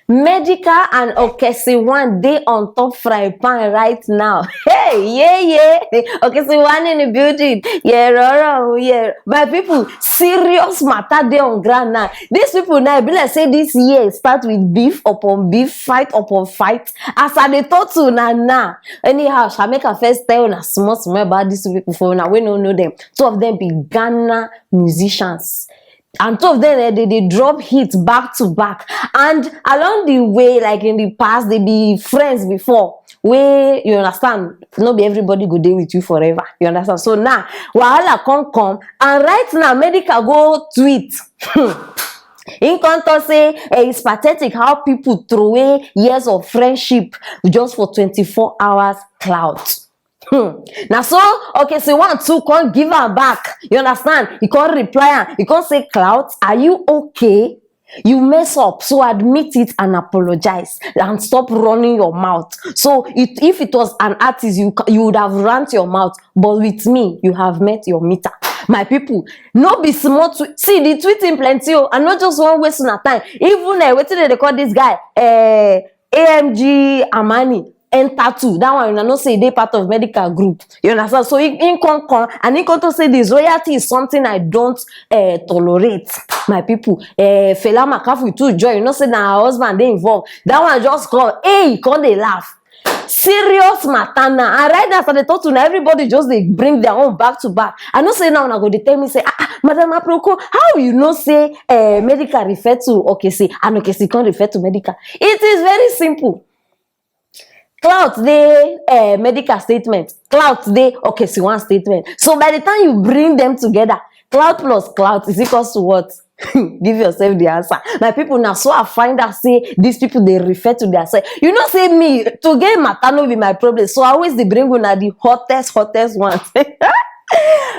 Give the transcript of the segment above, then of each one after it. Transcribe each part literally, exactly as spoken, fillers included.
Medical and Okesi One dey on top fry pan right now. Hey, yeah, yeah. Okesi One in the building. Yeah, roro, yeah. My people, serious matter dey on ground now. These people now, e be like say this year start with beef upon beef, fight upon fight. As I dey talk to una now, anyhow, shall make I first tell una small small about these two people for una wey no know them. Two of them be Ghana musicians. And two of them, eh, they dey drop hits back to back. And along the way, like in the past, they be friends before. Wey, you understand, no be everybody go dey with you forever. You understand? So now, wahala come come. And right now, Medical go tweet. He come talk say, eh, it's pathetic how people throw away years of friendship just for twenty-four hours clout. Hmm. Na so Okesi One too come give am back. You understand? He come reply am. He come say, "Clout, are you okay? You mess up, so admit it and apologize and stop running your mouth." So it, if it was an artist, you ca- you would have rant your mouth. But with me, you have met your meter. My people, no be small tweet. See, the tweeting plenty. Oh, I no just wan waste una time. Even uh, wetin dem dey call this guy? Uh, A M G Amani enter too. That one, una know say e dey part of Medical group. You understand? So he, he come come and he come to say this royalty is something I don't uh, tolerate. My people, uh, Fela Makafui too join. You know say na her husband dey involved. That one just come. Hey, come dey laugh. Serious matter now. And right now, as I dey talk to una, everybody just dey bring their own back to back. I know say now una go dey tell me say, "Ah, ah, Madam Aproko, how you know say uh, Medical refer to Okesi and Okesi come refer to Medical?" It is very simple. Clout dey uh, Medical statement. Clout dey Okesi One statement. So by the time you bring them together, clout plus clout is equals to what? Give yourself the answer. My people, now so I find out say these people dey refer to themselves. You know say me, to get matter no be my problem. So I always dey bring una the hottest, hottest ones.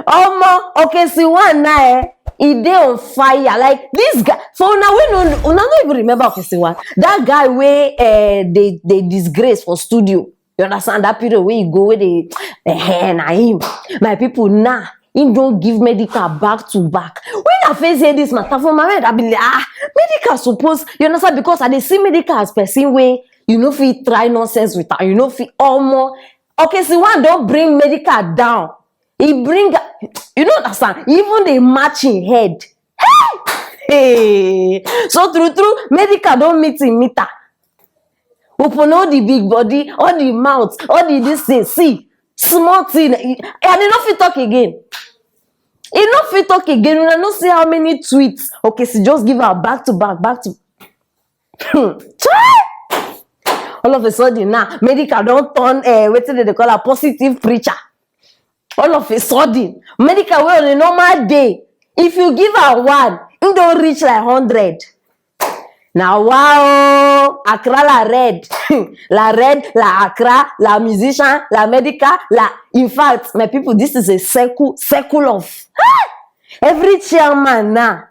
Omo, Okesi One now, eh, e dey on fire. Like this guy, for una wey no, una no even remember Okesi One. That guy wey uh, they they disgrace for studio. You understand that period where you go where they uh, na him. My people, now he don give Medical back to back. When I first hear this matter for my head, I be like, "Ah, Medical suppose," you understand, because I dey see Medical as person wey you no fit try nonsense with her. You no fit, omo. Okesi One don bring Medical down. He bring, you no understand, he even dey match him head. Hey! Hey! So true true, Medical don meet him meter. Open all the big body, all the mouth, all the this thing. See, small thing. And he no fit talk again. He no fit talk again. Una no see how many tweets Okesi just give her back to back, back to. Chai! All of a sudden now, Medical don turn uh, wetin dem dey call a positive preacher. All of a sudden, Medical wey on a normal day, if you give her one, he don reach like hundred. Now wow, Accra la red, la red, la Accra, la musician, la Medical, la. In fact, my people, this is a circle, circle of every chairman now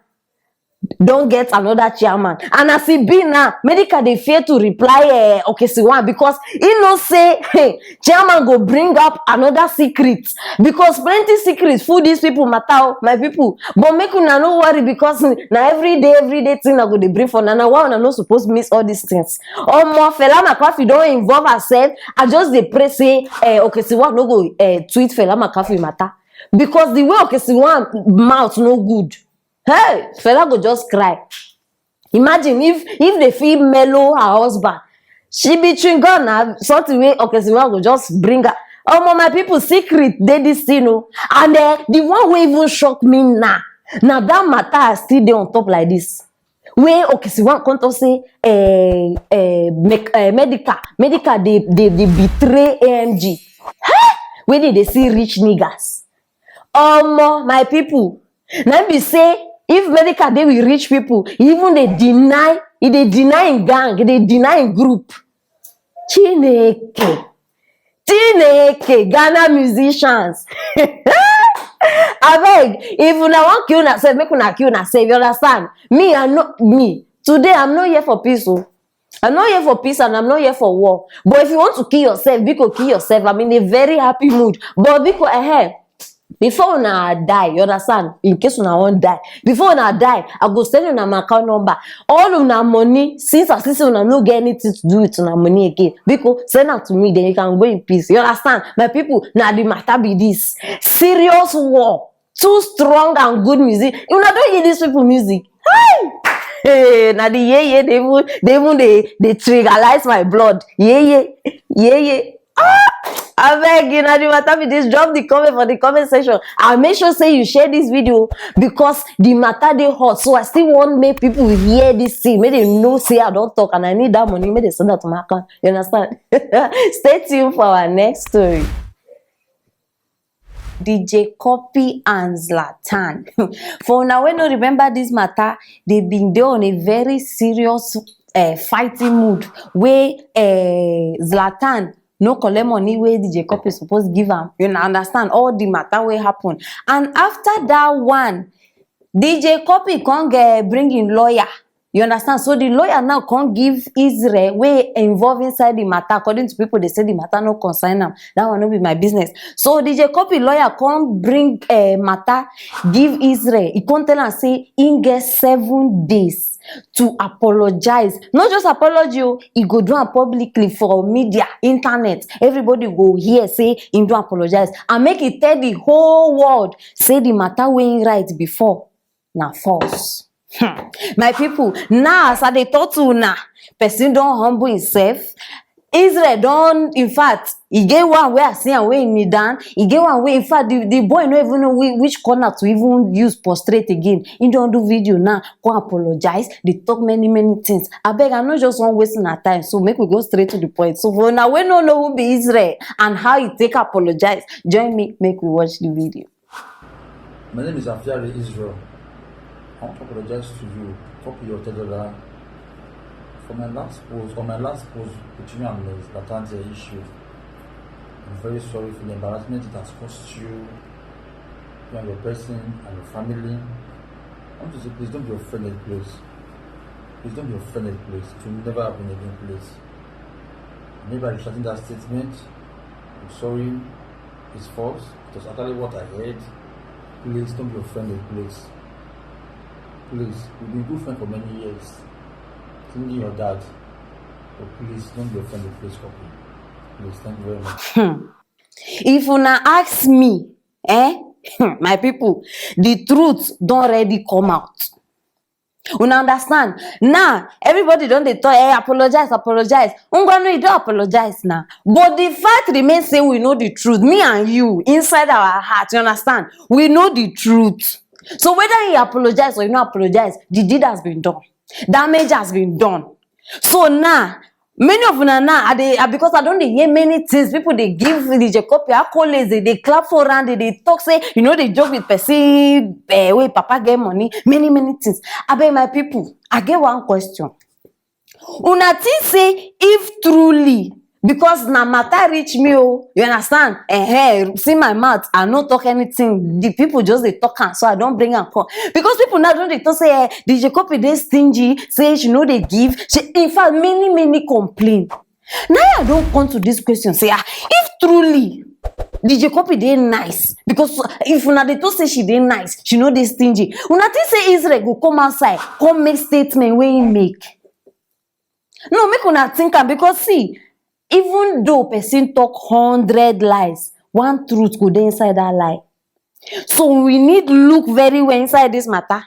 don get another chairman. And as e be now, Medical dey fear to reply uh, Okesi One because he know say hey, chairman go bring up another secret, because plenty secrets full these people matter, oh, my people. But make una no worry, because na every day, every day thing I go dey bring for una. Na why una no suppose miss all these things. Omo, Fela Makafui don involve herself. I just dey pray say uh, Okesi One no go uh, tweet Fela Makafui matter, because the way Okesi One mouth no good. Hey, Fela go just cry. Imagine if if they feel mellow her husband. She be chewing gum na something wey Okesiwa go just bring her. Omo, my people, secret dey this thing o. And uh, the one wey even shock me na na that matter I still dey on top like this. Wey Okesiwa come talk say eh, eh, make, eh, medical medical dey dey dey betray A M G. Hey! Wey dey dey see rich niggas. Omo, my people, na im be say if medical dey with rich people, e even dey deny, e dey deny im gang, e dey deny im group. Chineke, Chineke, Ghana musicians. Abeg, if una wan kill una sef, make una kill una sef, you understand? Me, I no, me, today I'm not here for peace o. I'm not here for peace and I'm not here for war. But if you want to kill yourself, biko kill yourself. I'm in a very happy mood. But biko, eh, Before una die, you understand? In case una wan die, before una die, I go send una my account number. All una money, since I see say una no get anything to do with una money again, biko send am to me, then you can go in peace. You understand? My people, na the matter be this. Serious war. Too strong and good music. Una don hear these people music? Hey! Hey, na the yeah yeah they even they even they they triggerize my blood. Yeah yeah, yeah yeah. Ah! Abeg, you know the matter be this. Drop the comment for the comment section. I'll make sure say you share this video because the matter dey hot. So I still want make people hear this thing. Make they know say I don't talk and I need that money. Make they send that to my account. You understand? Stay tuned for our next story. D J Cuppy and Zlatan. For una wey no remember this matter, they been dey on a very serious uh, fighting mood wey uh, Zlatan no collect money wey D J Cuppy suppose give am. You know, understand all the matter wey happen. And after that one, D J Cuppy come get bring him lawyer. You understand? So the lawyer now come give Israel wey involve inside the matter. According to people, they say the matter no concern am. That one no be my business. So D J Cuppy lawyer come bring uh, matter give Israel. He come tell am say he get seven days to apologize. Not just apology, oh, he go do am publicly for media, internet. Everybody go hear say he do apologize and make it tell the whole world say the matter wey he write before na false. Hmm. My people, now as I dey talk to una, person don humble himself. Israel don, in fact, e get one wey I see am wey he kneel down. E get one wey, in fact, the, the boy no even know which, which corner to even use prostrate again. He don do video now, go apologize, dey talk many many things. Abeg, I no just wan waste una time, so make we go straight to the point. So for una wey no know who be Israel and how he take apologize, join me make we watch the video. My name is Afiari Israel. I want to apologize to you, Topi Otedola, for my last post, on my last post between you and the Latantia issue. I'm very sorry for the embarrassment it has caused you, you and your person and your family. I want to say please don't be offended, please. Please don't be offended, please. It will never happen again, please. Maybe by retracting that statement, I'm sorry, it's false. It was actually what I heard. Please don't be offended, please. Please, we've been good friends for many years, including your dad. But please don't be offended, please, Kopi. Please, thank you very much. If una ask me, eh, my people, the truth don already come out. Una understand? Now, everybody don dey talk, eh, apologize, apologize. Ngwanu, you don apologize now. But the fact remains say we know the truth. Me and you, inside our heart, you understand? We know the truth. So whether he apologize or he no apologize, the deed has been done. Damage has been done. So now, many of una now, I dey, I, because I don dey hear many things. People dey give D J Cuppy accolades, they dey clap for am, they dey talk say, you know, they joke with person, eh, wey papa get money, many, many things. Abeg, my people, I get one question. Una think say if truly, because na matter reach me, oh, you understand? Eh, see my mouth, I no talk anything. The people just dey talk am, so I don bring am come. Because people now don dey talk say, eh, D J Cuppy dey stingy, say she no dey give. She, in fact, many, many complain. Now I don come to this question, say, ah, if truly D J Cuppy dey nice, because if una dey talk say she dey nice, she no dey stingy. Una think say Israel go come outside, come make statement wey he make? No, make una think am, because see, even though person talk hundred lies, one truth go dey inside that lie. So we need look very well inside this matter.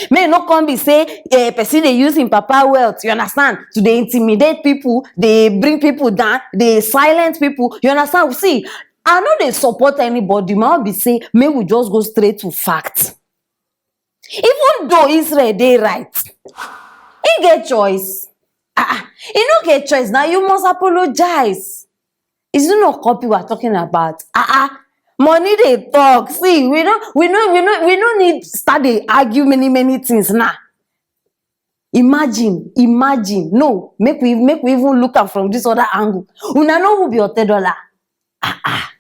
May no come be say, eh, person dey use him papa wealth, you understand, to dey intimidate people, dey bring people down, dey silent people, you understand? See, I no dey support anybody. My own be say, may we just go straight to fact. Even though Israel dey right, he get choice. Ah, ah, he no get choice now. You must apologize. Is it not Cuppy we're talking about? Ah, ah, money dey talk. See, we no, we no, we no, we no need start dey argue many, many things now. Imagine, imagine. No, make we, make we even look am from this other angle. Una know who be Otedola? Ah, ah.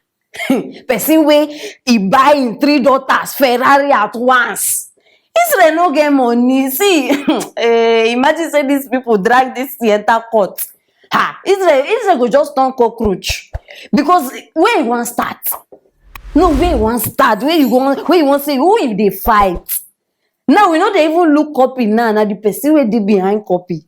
Person wey he buy him three daughters Ferrari at once. Israel no get money. See, eh, imagine say these people drag this thing enter court. Ha, Israel, Israel go just turn cockroach. Because where he wan start? No, where you wan start? Where you go? Where you wan say who you dey fight? Now we no dey even look copy now. Na the person wey dey behind copy.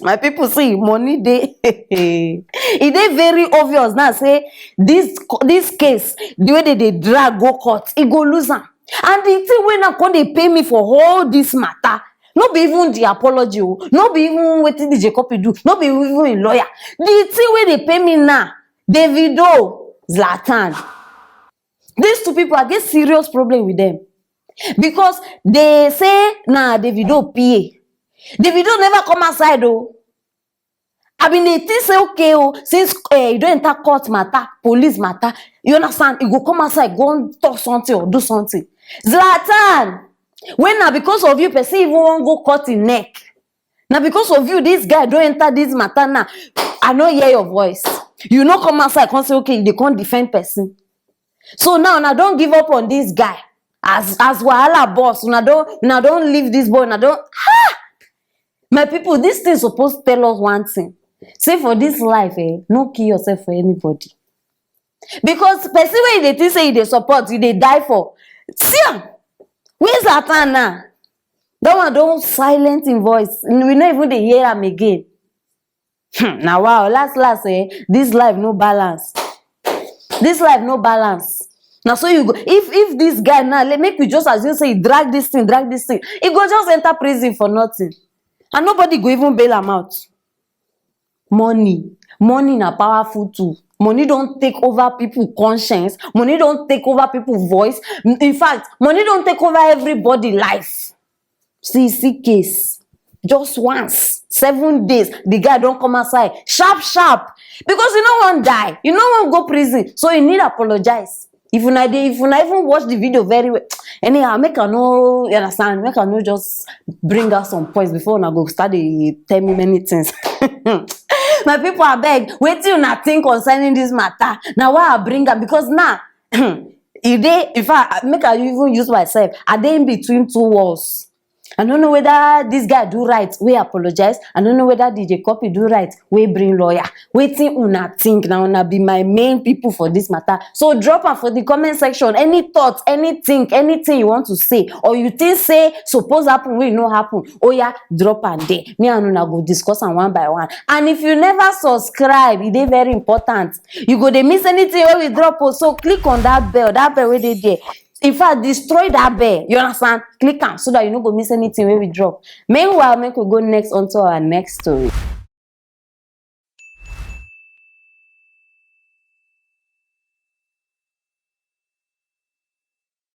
My people, see, money dey. E dey very obvious now say this this case, the way they dey drag go court, e go lose am. And the thing wey now come dey pain me for all this matter, no be even the apology o, no be even wetin D J Copy do, no be even im lawyer. The thing wey dey pain me now, Davido, Zlatan. These two people, I get serious problem with them, because they say na Davido P A. Davido never come outside o. I been dey think say, okay o, since eh, you don enter court matter, police matter, you understand, you go come outside, go talk something or do something. Zlatan, when na because of you, person even wan go cut him neck. Na because of you, this guy don enter this matter now. I no hear your voice. You no come outside, come say, okay, you dey come defend person. So now, una don give up on this guy. As as wahala boss, una don una don leave this boy, una don ah! My people, this thing suppose tell us one thing. Say for this life, eh, no kill yourself for anybody. Because person wey you dey think say you dey support, you dey die for. See am. Where's Zlatan now? That one don silent im voice. We no even dey hear am again. Hmm, na wow, last last, eh, this life no balance. This life no balance. Na so you go. If if this guy now, let, make we just assume say he drag this thing, drag this thing, he go just enter prison for nothing, and nobody go even bail am out. Money, money na powerful tool. Money don take over people conscience. Money don take over people voice. In fact, money don take over everybody life. See, see case. Just once, seven days, the guy don come outside sharp sharp, because you no wan die, you no wan go prison, so you need apologize. If una dey, if una even watch the video very well, anyhow, make I no, you understand, make I no just bring out some points before una go start dey tell me many things. My people, abeg, wetin una think concerning this matter? Na why I bring am, because now e dey, in fact, make I even use myself, I dey in between two walls. I no know whether this guy do right wey apologize. I no know whether D J Copy do right wey bring lawyer. Wetin una think? Na una be my main people for this matter. So drop am for the comment section. Any thought, anything, anything you want to say, or you think say suppose happen wey no happen, oya, drop am there. Me and una go discuss am one by one. And if you never subscribe, e dey very important. You go dey miss anything wey we drop o. So click on that bell, that bell wey dey there. In fact, destroy that bell. You understand? Click am so that you no go miss anything wey we drop. Meanwhile, make we go next onto our next story.